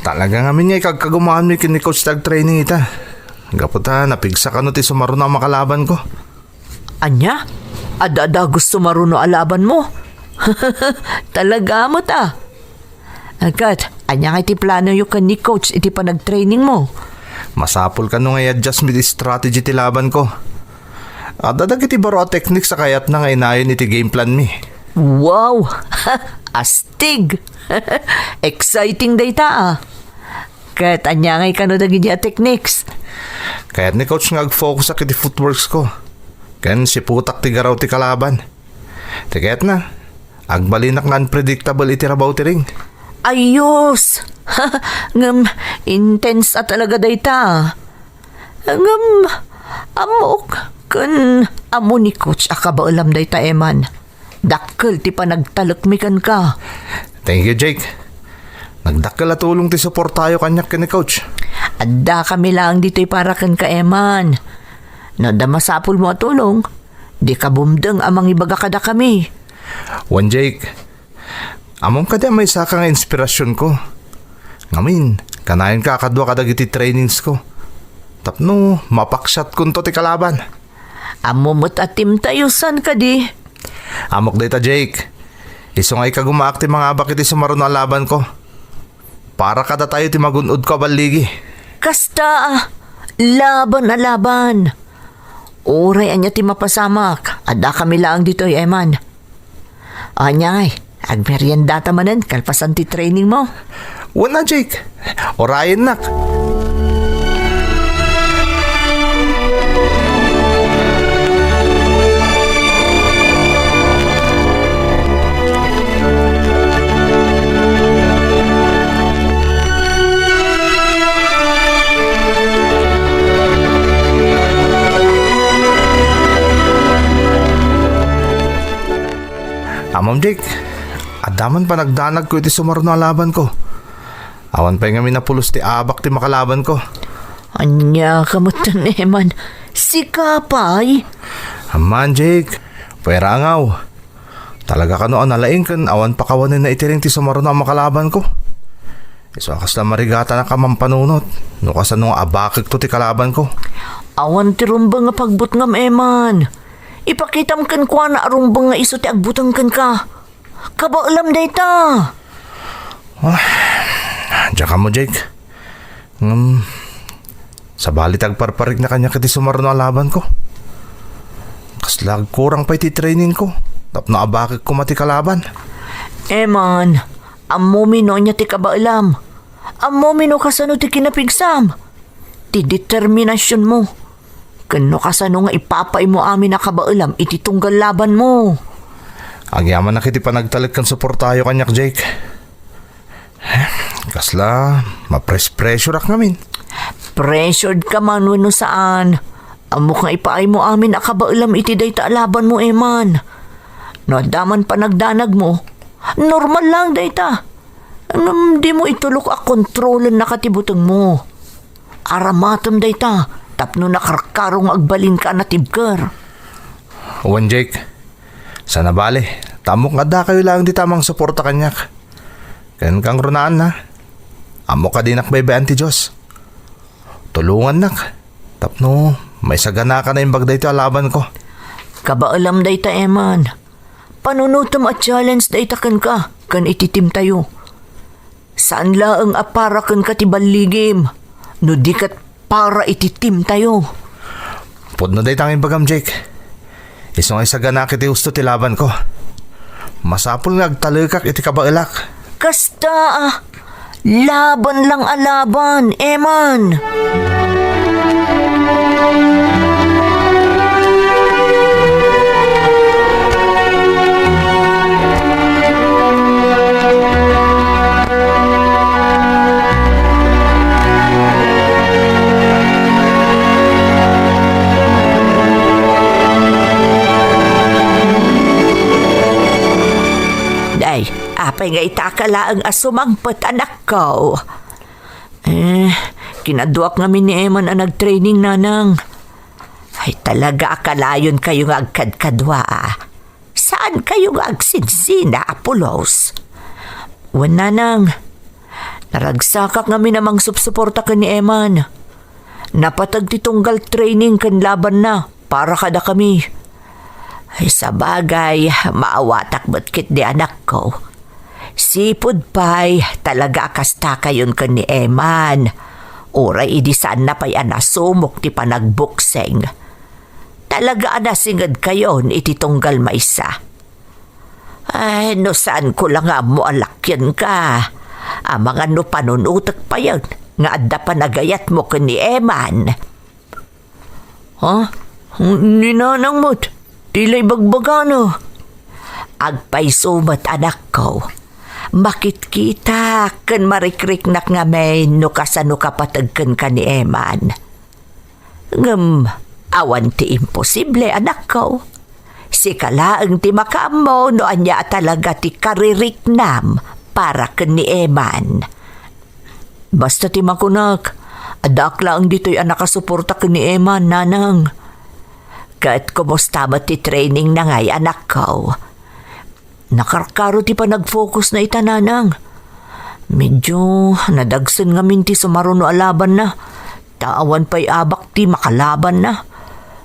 Talaga ngamin nga ikagkagumaanmi ken ni coach ti agtraining ita. Gapu ta napigsa kano ti sumaruno a makalabanko. Ania? Adda, adda gusto maruno a labanmo? Talaga met, ah. Ket, ania nga iti planoyo ken ni coach iti panagtrainingmo? Masapul kano nga i-adjust mi ti strategy ti labanko. Adda dagiti baro a techniques a kayatna nga inayon iti game plan mi. Wow! Astig! Exciting dayta, ah. Ket ania ngay kano dagiti a techniques? Kayat ni coach nga ag-focusak iti footworks ko. Ken siputak ti garaw ti kalaban. Ti kayatna, agbalinak nga unpredictable iti rabaw ti ring. Ayos! Ngem intense a talaga dayta. Ngem, ammok, ken ammo ni coach a kabaelam dayta, Eman. Dakkel ti panagtalekmi kenka. Thank you, Jake. Nagdakkel a tulong ti suportayo kaniak ken ni coach. Adda kami laeng ditoy para kenka, Eman. No adda masapulmo a tulong, dika bumdeng a mangibaga kadakami. Wen, Jake, ammom kadi a maysaka nga inspirasionko. Ngamin, kanayonka a kadua kadagiti trainings ko. Tapno mapaksiatkonto ti kalaban. Ammo met a team tayo, saan kadi? Ammok dayta, Jake. Isu nga ikagumaak ti mangabak iti sumaruno a labanko. Para kadatayo ti magun-odko a balligi. Kasta, ah, laban a laban. Uray ania ti mapasamak, adda kami laeng ditoy, Eman. Ania ngay, agmeriendata manen kalpasan ti training mo? Wen a, Jake. Urayennak. Ammom, Jake, adda man panagdanagko iti sumaruno a labanko. Awan pay ngamin a pulos ti abak ti makalabanko. Ania ka met, Eman? Sika pay? Amman, Jake, puerangaw. Talaga kano a nalaing ken awan pakawanenna iti ring ti sumaruno a makalabanko. Isu a kasla marigatanak a mampanunot no kasano nga abakekto ti kalabanko. Awan ti rumbeng a pagbutngam, Eman. Ipakitam kenkuana a rumbeng nga isu ti agbuteng kenka. Kabaelam dayta. Ah, diak ammo, Jake. Ngem, sabali ti agparparikna kaniak iti sumaruno a labanko. Kasla agkurang pay ti trainingko tapno abakek koma ti kalaban. Eman, ammomi no ania ti kabaelam. Ammomi no kasano ti kinapigsam. Ti determinasionmo. Ken no kasano nga ipapaaymo amin a kabaelam iti tunggal labanmo. Agyamanak iti panagtalek ken suportayo kaniak, Jake. Kasla, mapres-pressureak ngamin. Pressured ka man wenno saan, ammok nga ipaaymo amin a kabaelam iti dayta a labanmo, Eman. No adda man panagdanagmo, normal lang dayta. Ngem dimo itulok a kontrolennaka ti butengmo. Aramatem dayta tapno nakarkaro nga agbalinka a natibker. Wen, Jake, saan a bale, ta ammok nga addakayo laeng dita a mangsuporta kaniak. Ken kangrunaanna, ammok a dinak baybay-an ti Dios. Tulongannak tapno maisaganaka naimbag daytoy a labanko. Kabaelam dayta, Eman. Panunotem a challenge dayta kenka ken iti teamtayo. Saan laeng a para kenka ti balligim no di ket para iti teamtayo. Pudno dayta nga imbagam, Jake. Isu nga isaganak iti husto ti labanko. Masapul nga agtalekak iti kabaelak. Kasta, ah, laban lang a laban, Eman. Day, apay nga ita ka laeng a sumangpet, anakko? Eh, kinaduak ngamin ni Eman a nagtraining, nanang. Ay, talaga a kalayon kayo nga agkadkadua, ah. Saan kayo nga agsinsina a pulos? Wen, nanang, naragsakak ngamin a mangsupsuporta ken ni Eman. Napateg ti tunggal training ken labanna para kadakami. Ay, sabagay, maawatak met ketdi, anakko. Sipud pay, talaga a kasta kayon ken ni Eman. Uray idi saanna pay a nasumok ti panagboksing. talaga a nasingedkayon iti tunggal maysa. Ay, no saanko la nga ammo a lakienka, amangan no panunotek payen nga adda panagayatmo ken ni Eman. Ha? Ni nanang met, ti la ibagbagana. Agpayso met, anakko. Makitkitak ken marikriknak ngamin no kasano ka pateg kenka ni Eman. Ngem awan ti imposible, anakko. Sika laeng ti makaammo no ania a talaga ti kaririknam para ken ni Eman. Basta ti makunak, addaak laeng ditoy a nakasuporta ken ni Eman, nanang. Ket kumusta met ti training na ngay, anakko? Nakarkaro ti panagfocus na ita, nanang. Medyo nadagsen ngamin ti sumaruno a labanna, ta awan pay abak ti makalabanna.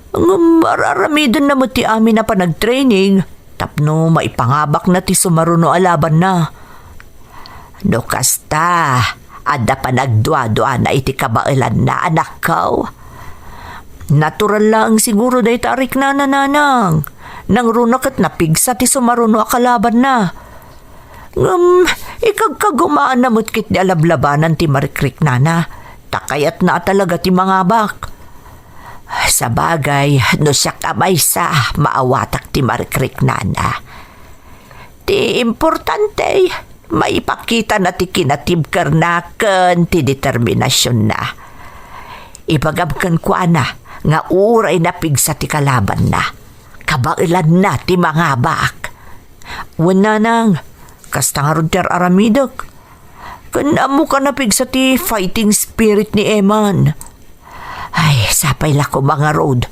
Ngem ar-aramidenna met ti amin a panagtraining tapno maipangabakna ti sumaruno a labanna. No kasta, adda panagduaduana iti kabaelanna, anakko. Natural laeng siguro dayta a riknana, nanang. Nangruna ket napigsa ti sumaruno a kalabanna. Ngem, ikagkagumaanna met ketdi a lablabanan ti marikriknana, ta kayatna a talaga ti mangabak. Sabagay, no siak a maysa, maawatak ti marikriknana. Ti importante, maipakitana ti kinatibkerna ken ti determinasionna. Ibagam kenkuana nga uray napigsa ti kalabanna, kabaelanna ti mangabak. Wen, nanang, kasta ngarud ti ar-aramidek. Ken ammoka napigsa ti fighting spirit ni Eman. Ay, sapay la koma ngarud,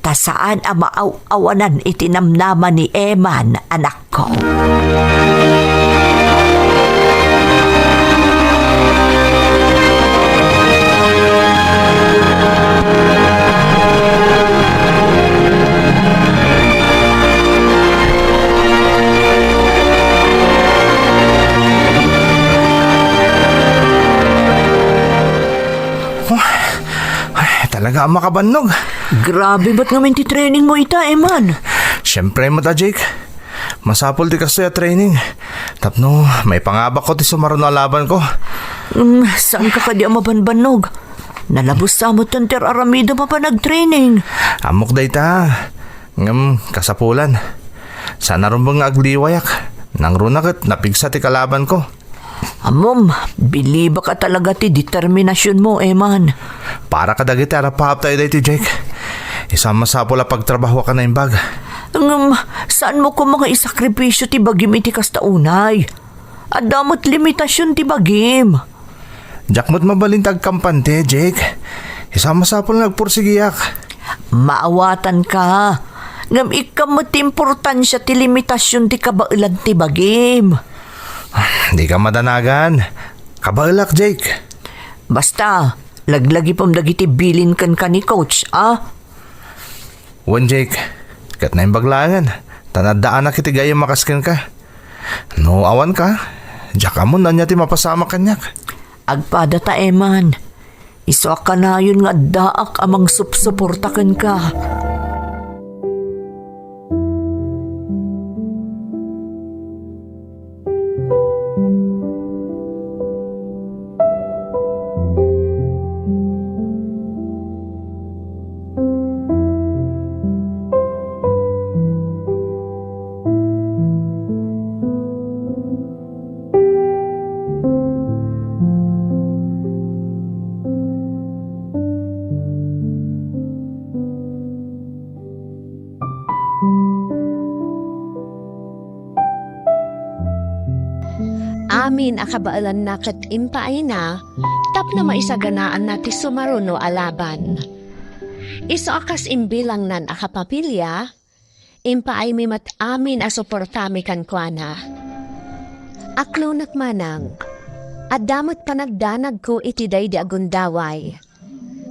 ta saan a maaw-awanan iti namnama ni Eman, anakko. Ay, talaga a makabannog. Grabe met ngamin ti training mo ita, Eman. Siyempre met a, Jake. Masapul ti kastoy a training. Tapno, maipangabakko ti sumaruno a labanko. Mm, saanka kadi a mabanbannog? Nalabes sa met ti ar-aramidem a panagtraining. Ammok dayta. Ngem, kasapulan. Saan a rumbeng nga agliwayak. Nangruna ket napigsa ti kalabanko. Ammom, bilibak a talaga ti determinasionmo, Eman. Para kadagiti a napaaptayo daytoy, Jake. Isu a masapul a pagtrabahoak a naimbag. Ngem, saanmo koma nga isakripisio ti bagim iti kasta unay? Adda met limitasion ti bagim. Diak met mabalin ti agkampante, Jake. Isu a masapul nga agpursigiak. Maawatanka. Ngem ikkam met ti importansia ti limitasion ti kabaelan ti bagim. Dika madanagan. Kabaelak, Jake. Basta, laglagipem dagiti bilin kenka ni coach, a? Wen, Jake. Ket naimbag laengen, ta naddaanak iti gayyem a kas kenka. No awanka, diak ammo no ania ti mapasamak kaniak. Agpadata, Eman. Isu a kanayon nga addaak a mangsupsuporta kenka. Amin a kabaelanna ket impaayna tapno maisaganaanna ti sumaruno a laban. Isu a kas imbilangnan a kapamilya, impaaymi met amin a suportami kenkuana. Aklonek manang, adda met panagdanagko iti daydi a gundaway.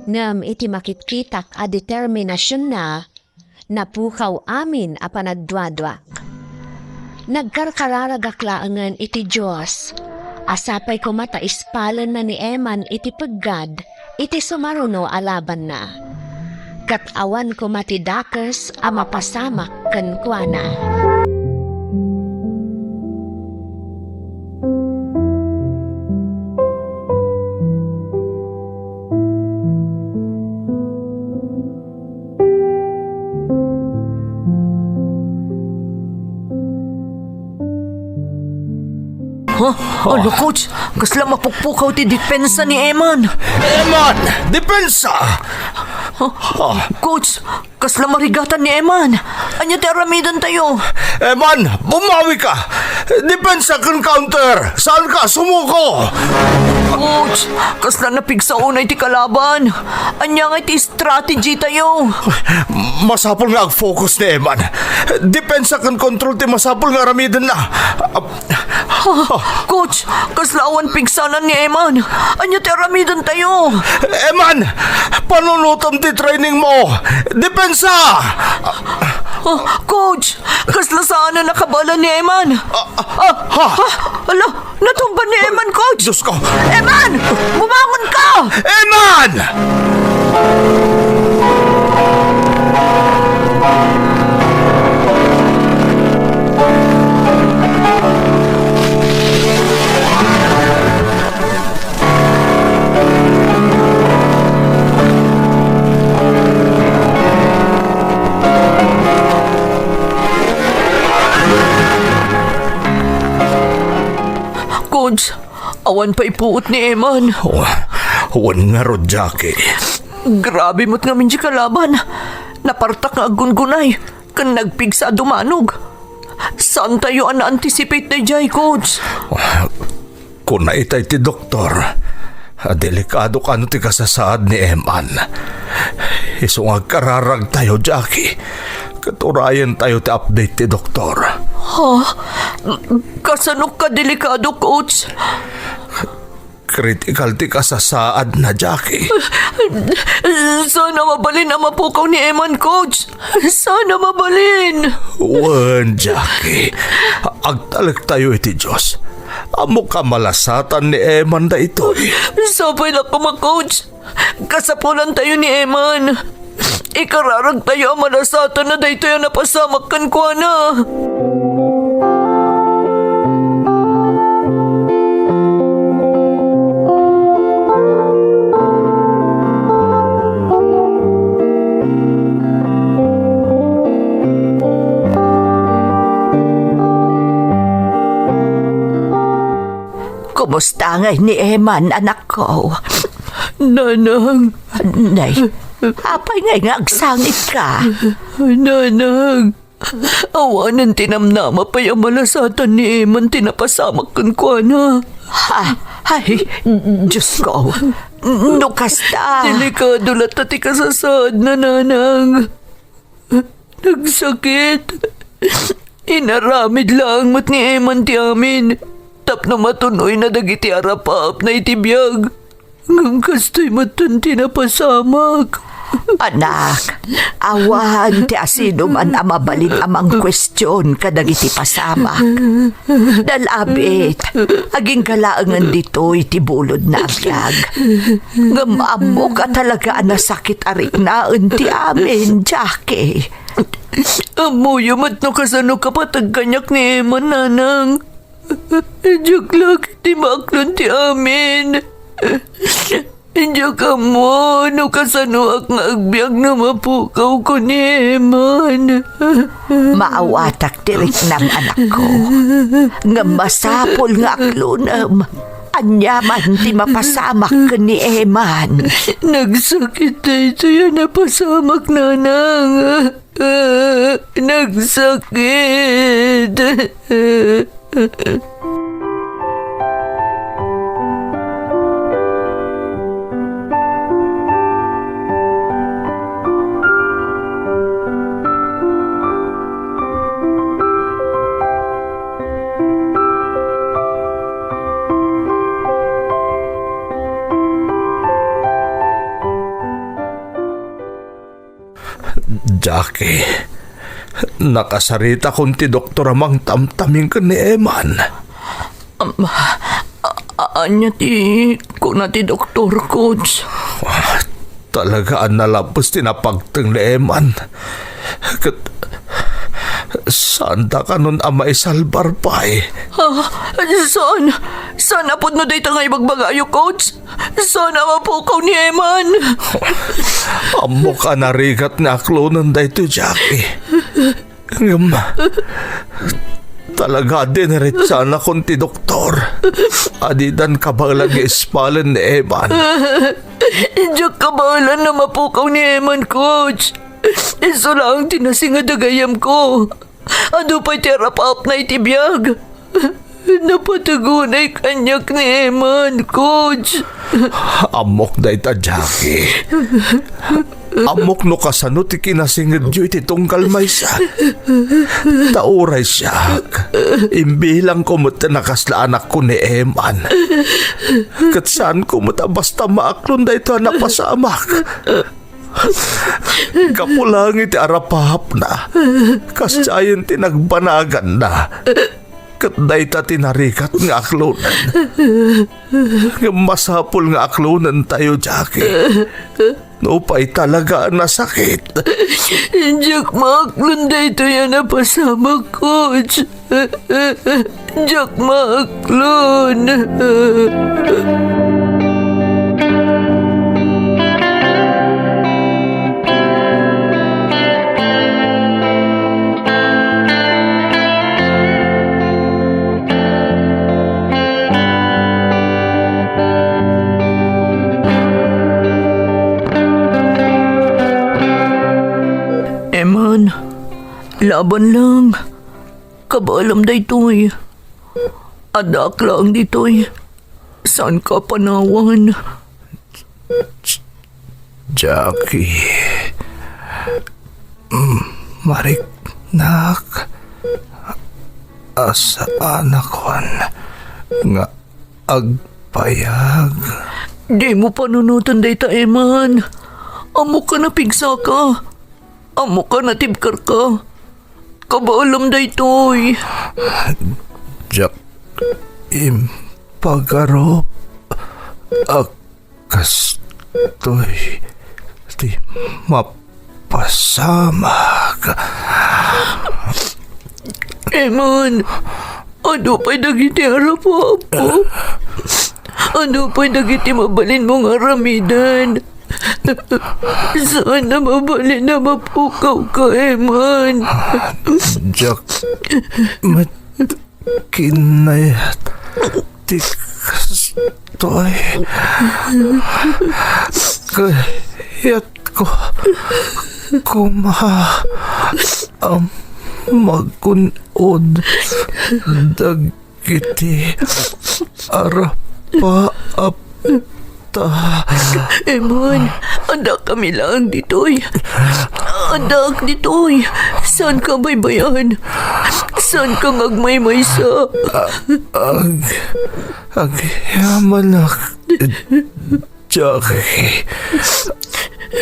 Ngem iti makitkitak a determinasionna, napukaw amin a panagduaduak. Nagkarkararagak laengen iti Dios a sapay koma ta ispalenna ni Eman iti peggad iti sumaruno a labanna. ket awan koma ti dakes a mapasamak kenkuana. Ha? Ala, Coach, kasla mapukpukaw ti depensa ni Eman. Eman! Depensa! Ah, Coach, kasla marigatan ni Eman. Ania ti aramidentayo? Eman, bumawi ka! Depensa ken counter! Saan ka sumuko? Coach, kasla napigsa unay ti kalaban. Ania nga ti strategy tayo? Masapul nga ag-focus ni Eman. Depensa ken control ti masapul nga aramidenna. Ah, Coach, kasla awan pigsanan ni Eman. Ania ti aramidentayo? Eman, panunotem ti training mo. Depensa! Ah, Coach, kasla saan a nakabala ni Eman. Ah, ah, ha? Ah, ala, natumba ni Eman, Coach. Diyos ko. Eman! Bumangon ka! Eman! Coach, awan pay puot ni Eman. Oh, wen ngarud, Jackie. Grabe met ngamin ti kalaban. Napartak nga aggungunay, ken nagpigsa a dumanog. Saantayo a na-anticipate daydiay, Coach. Kuna itay ti doktor, delikado kano ti kasasaad ni Eman. Isu nga agkararagtayo, Jackie, ket urayentayo ti update ti doktor. Ha? Kasano kadelikado, Coach? Kritikal ti kasasaadna, Jackie. Saan a mabalin a mapukaw ni Eman, Coach. Saan a mabalin. Wen, Jackie. Agtalektayo iti Dios. Ammok a malasatan ni Eman daytoy. Sapay la koma, Coach. Kasapulantayo ni Eman. Ikararagtayo a malasatanna daytoy a napasamak kenkuana. Kumusta ngay ni Eman, anakko? Nanang. Nay, apay ngay nga agsangitka? Nanang, awanen ti namnama pay a malasatan ni Eman ti napasamak kenkuana. Ha? Ay, Diyos ko. No kasta. Delikado latta ti kasasaadna, Nanang. Nagsakit. Inaramid laeng met ni Eman ti amin tapno matun-oyna dagiti arapaapna iti biag. Ngem kastoy metten ti napasamak. Anak, awan ti asinoman a mabalin a mangkuestion kadagiti pasamak. Dal-abit, agingga laengen ditoy ti bulodna a biag. Ngem ammok a talaga a nasakit a riknaen ti amin, Jackie. Ammoyo met no kasano kapateg kaniak ni Eman, Nanang. Diak la ketdi maaklon ti amin. Diak ammo no kasanoak nga agbiag no mapukawko ni Eman. Maawatak ti riknam, anakko. Ngem masapul nga aklonem. Ania man ti mapasamak ken ni Eman? Nagsakit daytoy a napasamak, Nanang. Nagsakit. Jackie, nakasaritakon ti doktor a mangtamtamin ken ni Eman. Am, a-, a-, ania ti kuna ti doktor, Coach? Ah, Talaga a nalabes ti napagteng ni Eman. Ket saan ta kanon a maisalbar pay? Ah, saan? Saan a pudno dayta nga ibagbagayo, Coach? Saan a mapukaw ni Eman? Ammok a narigat nga aklonen daytoy, Jackie. Ngem, talaga a diniretsanakon ti doktor a didan kabaelan nga ispalen ni Eman. Diak kabaelan a mapukaw ni Eman, Coach. Isu laeng ti nasinged a gayyemko. Adu pay ti arap-apna iti biag. Napatagunay kaniak ni Eman, Coach. Ammok dayta, Jackie. Ammok no kasano ti kinasingedyo iti tunggal maysa. Ta uray siak, imbilangko met ti nakasla anakko ni Eman. Ket saanko met a basta maaklon daytoy a napasamak. Gapu laeng iti arap-apna, kasdiayen ti nagbanaganna. Ket dayta ti narigat nga aklonen. Ngem masapul nga aklonentayo, Jackie. Nupay talaga a nasakit. Diak maaklon daytoy a napasamak, Coach. Diak maaklon. Eman, laban lang. Kabaelam daytoy. Addaak laeng ditoy. Saanka panawan. Jackie, mm, mariknak a saanakon nga agpayag. Dimo panunoten dayta, Eman. Ammok a napigsaka. Ammok a natibkerka. Kabaelam daytoy. Diak impagarup a kastoy ti mapasamak. Eman, adu pay dagiti arap-apmo? Adu pay dagiti mabalinmo nga aramiden? Saan a mabalin a mapukawka, Eman. Diak met kinayat ti kastoy. Kayatko koma a magun-od dag- iti arap-apta. Eman, adda kami laeng ditoy. Addaak ditoy. Saanka baybay-an? Saanka nga agmaymaysa? Ag-, agyamanak, Jackie.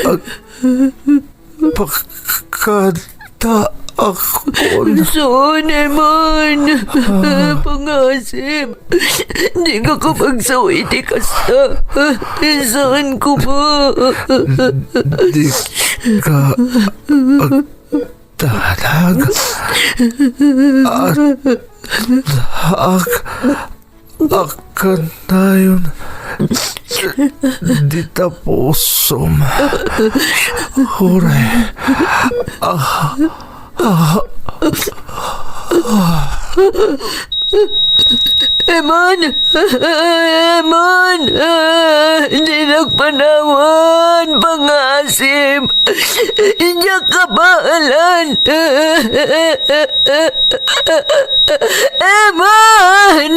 Ag-, Pakadaakon. Saan, Eman? Ah. Pangasim. Dika kapagsaw iti kasta. Saan koma? Dika agdanag. Addaak a kanayon dita pusom. Uray. Ah, ah, ah. Eman! Eman! Dinak panawan, pangasim! Diak kabaelan! Eman!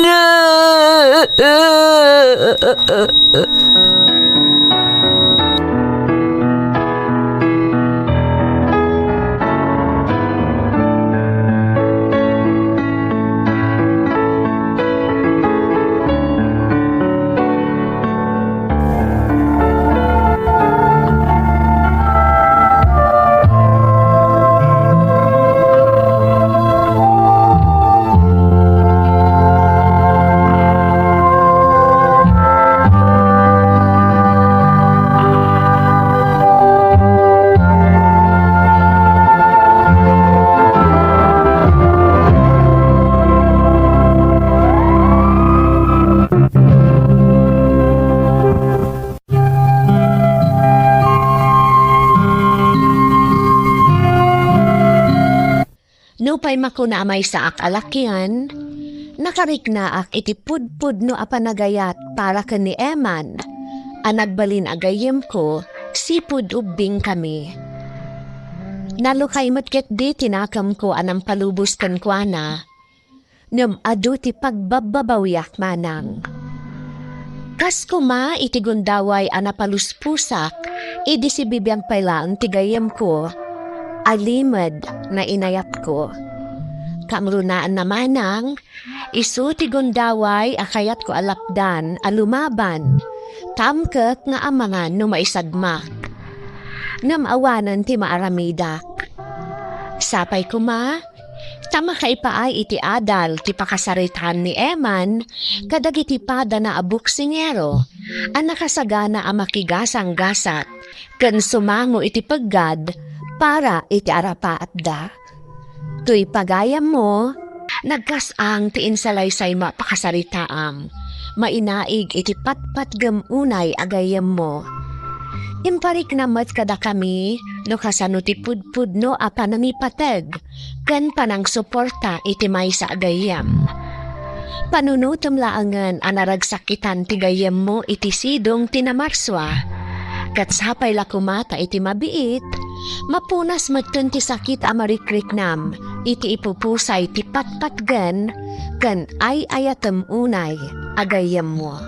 pay makuna a maysaak a lakian, nakariknaak iti pudpudno a panagayat para ken ni Eman a nagbalin a gayyemko sipud ubbingkami. Nalukay met ketdi ti nakemko a nampalubos kenkuana, ngem adu ti pagbabbabawiak manang. Kas koma iti gundaway a napalusposak idi sibibiag pay laeng ti gayyemko, alimed nainayatko. Kamrunaanna manang, isu ti gundaway a kayatko a lapdan a lumaban, tamkek nga amangan no maisadmak. Ngem awanen ti maaramidak. Sapay koma, ta makaipaay iti adal ti pakasaritaan ni Eman kadagiti padana a boksingero a nakasagana a makigasanggasat ken sumango iti peggad para iti arapaatda. Toy pagayammo, nagkas-ang ti insalaysaymo a pakasaritaam, mainaig iti patpatgem unay a gayyemmo. Impariknam met kadakami no kasano ti pudpudno a panangipateg ken panangsuporta iti maysa a gayyem. Panunotem laengen a naragsakitan ti gayyemmo iti sidong ti namarsua. Ket sapay la koma ta iti mabiit, mapunas metten ti sakit a marikriknam iti ipupusay ti patpatgen ken ay-ayatem unay a gayyemmo.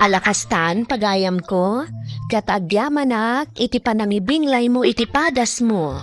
Ala kastan, pagayamko, ket agyamanak iti panangibinglaymo iti padasmo.